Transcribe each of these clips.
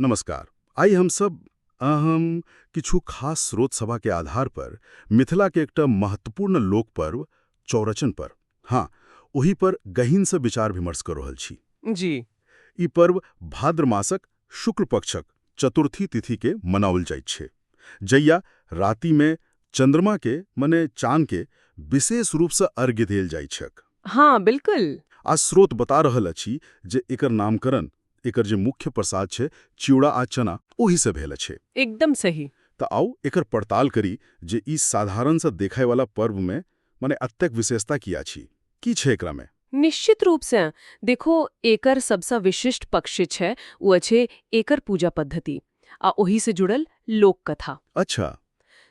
नमस्कार। आइ हमसब अहम किछु खास स्रोत सभा के आधार पर मिथिला के एकटा महत्वपूर्ण लोक पर्व चौरचन पर, हाँ, ओही पर गहींर से विचार विमर्श कर रहल छी। जी। ई पर्व भाद्र मासक शुक्ल पक्षक चतुर्थी तिथि के मनाओल जाइत छै, जहिया राति में चंद्रमा के मने चांद के विशेष रूप से अर्घ्य देल जाइत छैक। हाँ, बिल्कुल। आ स्रोत बता रहल अछि जे एकर नामकरण, एकर जे मुख्य प्रसाद छै चिवड़ा आ चना, ओही से भेल अछि। एकदम सही। तऽ आउ एकर पड़ताल करी जे ई साधारण से देखय वाला पर्व में माने अत्यक विशेषता किया छी, की छै एकरा में? निश्चित रूप से। देखो, एकर सबसँ विशिष्ट पक्ष जे छै ओ अछि एकर पूजा पद्धति आ ओही से जुड़ल लोक कथा।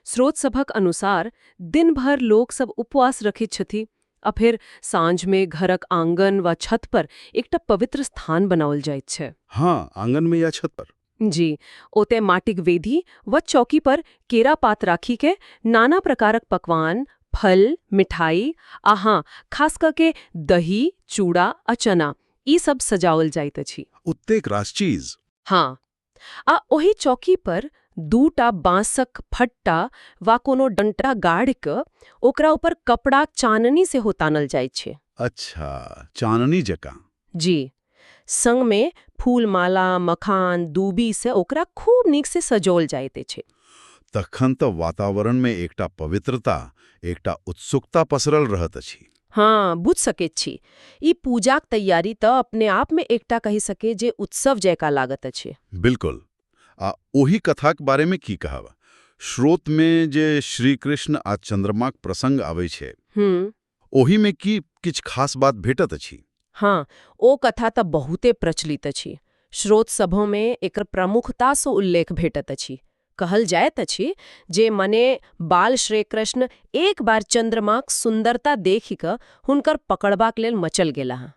स्रोत सभक अनुसार दिन भर लोक सब उपवास रखैत छथि आ फेर साँझ में घरक आंगन वा छत पर एकटा पवित्र स्थान बनाओल जाइत छै। हाँ, आंगन में या छत पर। जी, ओते माटिक वेदी वा चौकी पर केरा पात राखी के नाना प्रकारक पकवान, फल, मिठाई आ हाँ, खास करके दही, चूड़ा आ चना, ई सब सजाओल जाइत अछि। ओतेक रास चीज। हाँ, आ ओही चौकी पर दूटा बांसक फट्टा वा कोनो डंटा गाढ़ कऽ ओकरा ऊपर कपड़ाक चाननी सेहो तानल जाइत छै। अच्छा, चाननी जकाँ। जी, संग में फूल, माला, मखान, दूबी से ओकरा खूब नीक से सजौल जाइत अछि। तखन तऽ वातावरण में एकटा पवित्रता, एकटा उत्सुकता पसरल रहत अछि। हाँ, बुझ सकैत छी। ई पूजाक तैयारी तऽ अपने आप में एकटा कहि सके जे उत्सव जकाँ लागत अछि। बिल्कुल। आ ओही कथाक बारे में की कहब? स्रोत में जे श्री कृष्ण आ चंद्रमाक प्रसंग आबै छै, ओही में की किछु खास बात भेटत अछि? हाँ, ओ कथा तऽ बहुते प्रचलित अछि। स्रोत सभों में एकर प्रमुखता से उल्लेख भेटत अछि। कहल जाइत अछि जे मने बाल श्री कृष्ण एक बार चंद्रमाक सुंदरता देखि कऽ हुनकर पकड़बाक लेल मचल गेलाह।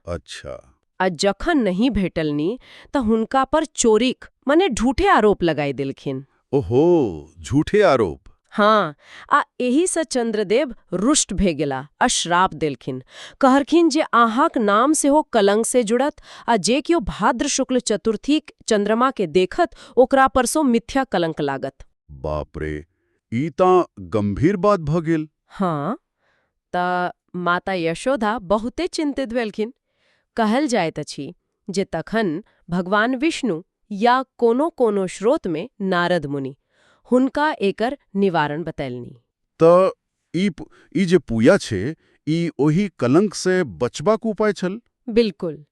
आ जखन नहीं भेटलनी तऽ हुनका पर चोरीक मने झूठे आरोप लगाई देलखिन। ओहो, झूठे आरोप। हाँ, आ एही से चंद्रदेव रुष्ट भे गेला आ श्राप देलखिन। कहलखिन जे अहाँक नाम सेहो कलंक से जुड़त आ जे केओ भाद्र शुक्ल चतुर्थीक चंद्रमा के देखत ओकरा पर सो मिथ्या कलंक लागत। बाप रे, ई तऽ गंभीर बात भऽ गेल। हाँ, तऽ माता यशोदा बहुते चिंतित भेलखिन। कहल जाइत अछि जे तखन भगवान विष्णु या कोनो कोनो स्रोत में नारद मुनि हुनका एकर निवारण बतैलनि। तऽ ई जे पूजा छै, ई ओही कलंक से बचबाक उपाय छल। बिल्कुल।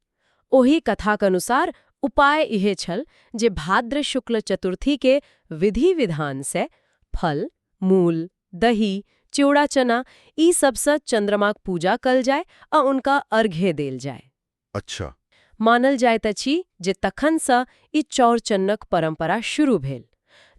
ओही कथाक अनुसार उपाय इहे छल जे भाद्र शुक्ल चतुर्थी के विधि विधान से फल, मूल, दही, चिवड़ा, चना ई सबसँ चंद्रमाक पूजा कल जाय आ उनका अर्घ्य देल जाय। मानल जाइत अछि जे तखनसँ ई चौरचन्नक परंपरा शुरू भेल,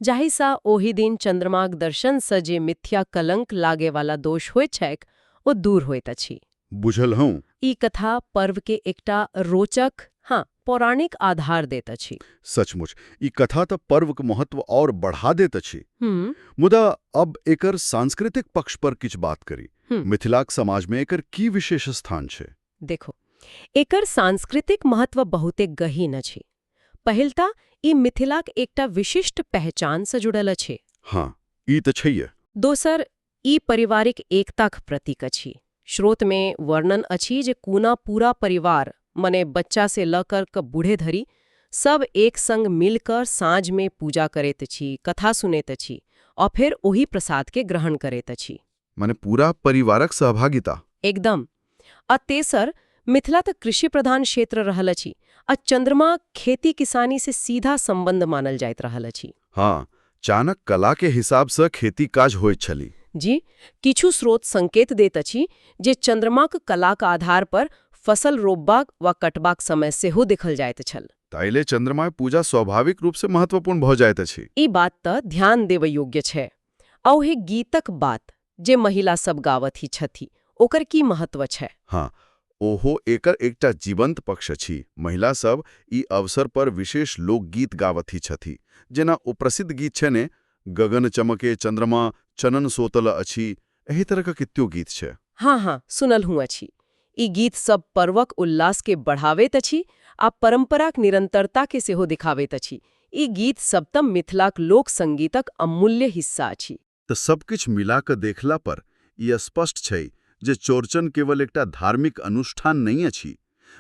जाहिसँ ओहि दिन चंद्रमाक दर्शनसँ जे मिथ्या कलंक लागे वाला दोष होइत छैक ओ दूर होइत अछि। बुझल हूँ। ई कथा पर्व के एकटा रोचक, हाँ, पौराणिक आधार दैत अछि। सचमुच ई कथा तऽ पर्वक महत्व और बढ़ा दैत अछि। मुदा अब एकर सांस्कृतिक पक्ष पर किछु बात करी। मिथिलाक समाज में एकर की विशेष स्थान छै? देखो, एकर सांस्कृतिक महत्व बहुते गहीन अछि। पहिल तऽ ई मिथिलाक एकटा विशिष्ट पहचान से जुड़ल अछि। हाँ, ई तऽ छैये। दोसर, ई पारिवारिक एकताक प्रतीक अछि। स्रोत में वर्णन अछि जे कोना पूरा परिवार, मने बच्चा से ल कर क बूढ़े धरि, सब एक संग मिलकर साँझ में पूजा करैत अछि, कथा सुनैत अछि और फिर ओही प्रसाद के ग्रहण करैत अछि। माने पूरा परिवारक सहभागिता। एकदम। आ तेसर, मिथिला तऽ कृषि प्रधान क्षेत्र रहल अछि आ चंद्रमा खेती किसानी से सीधा संबंध मानल जाइत रहल अछि। हाँ, चानक कला के हिसाब से खेती काज होइत छली। जी, किछु स्रोत संकेत दैत अछि जे चंद्रमाक कलाक आधार पर फसल रोपबाक वा कटबाक समय सेहो देखल जाइत छल। ताहिले चंद्रमा पूजा स्वाभाविक रूप से महत्वपूर्ण भऽ जाइत अछि। ई बात तऽ ध्यान देबय योग्य छै। आ ओहि गीतक बात जे महिला सब गावत ही छथि, ओकर की महत्व छै? हाँ, ओहो एकर एकटा जीवंत पक्ष अछि। महिला सब ई अवसर पर विशेष लोकगीत गावथि छथि, जेना ओ प्रसिद्ध गीत छै ने, गगन चमके चंद्रमा चनन सोतल अछि, एहि तरह के कित्यो गीत छै। हाँ हाँ, सुनल हूँ अछि। ई गीत सब पर्वक उल्लास के बढ़ावैत अछि आ परंपराक निरंतरता के सेहो दिखावैत अछि। ई गीत सब तऽ मिथिलाक लोक संगीतक अमूल्य हिस्सा अछि। तऽ सबकिछु मिला कऽ देखला पर ई स्पष्ट छै जे चौरचन केवल एकटा धार्मिक अनुष्ठान नहि अछि,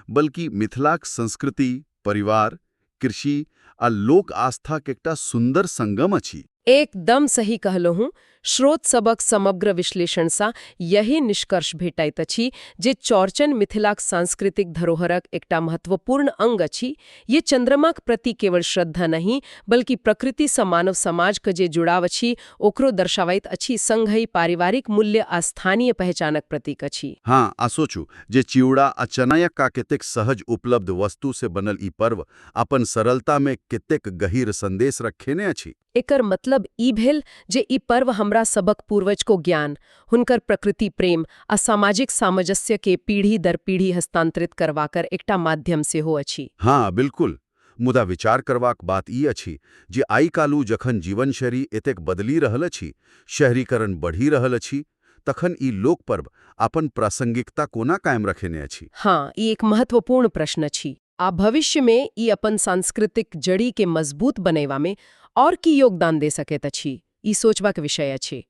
बल्कि मिथिलाक संस्कृति, परिवार, कृषि आ लोक आस्थाक एकटा सुन्दर संगम अछि। एकदम सही कहलहुँ। स्रोत सबक समग्र विश्लेषणसँ यही निष्कर्ष भेटैत अछि जे चौरचन मिथिलाक सांस्कृतिक धरोहरक एकटा महत्वपूर्ण अंग अछि। ये चंद्रमाक प्रति केवल श्रद्धा नहि, बल्कि प्रकृतिसँ मानव समाजक जे जुड़ाव अछि ओकरो दर्शाबैत अछि, संगहि पारिवारिक मूल्य आ स्थानीय पहचानक प्रतीक अछि। हाँ, आ सोचू जे चिवड़ा आ चनायक्का कतेक सहज उपलब्ध वस्तु से बनल ई पर्व अपन सरलता में कतेक गहीर संदेश रखेने अछि। एकर मतलब ई भेल जे ई पर्व हमरा सबक पूर्वज को ज्ञान, हुनकर प्रकृति प्रेम आ सामाजिक सामंजस्य के पीढ़ी दर पीढ़ी हस्तांतरित करवाकर एकटा माध्यम सेहो अछि। हाँ, बिल्कुल। मुदा विचार करबाक बात ई अछि जे आइ काल्हि जखन जीवनशैली एतेक बदलि रहल अछि, शहरीकरण बढ़ि रहल अछि, तखन ई लोकपर्व अपन प्रासंगिकता कोना कायम रखेने अछि? हाँ, ई एक महत्वपूर्ण प्रश्न अछि। आ भविष्य में ई अपन सांस्कृतिक जड़ी के मजबूत बनेवा में और की योगदान दे सकैत अछि, ई सोचबाक विषय अछि।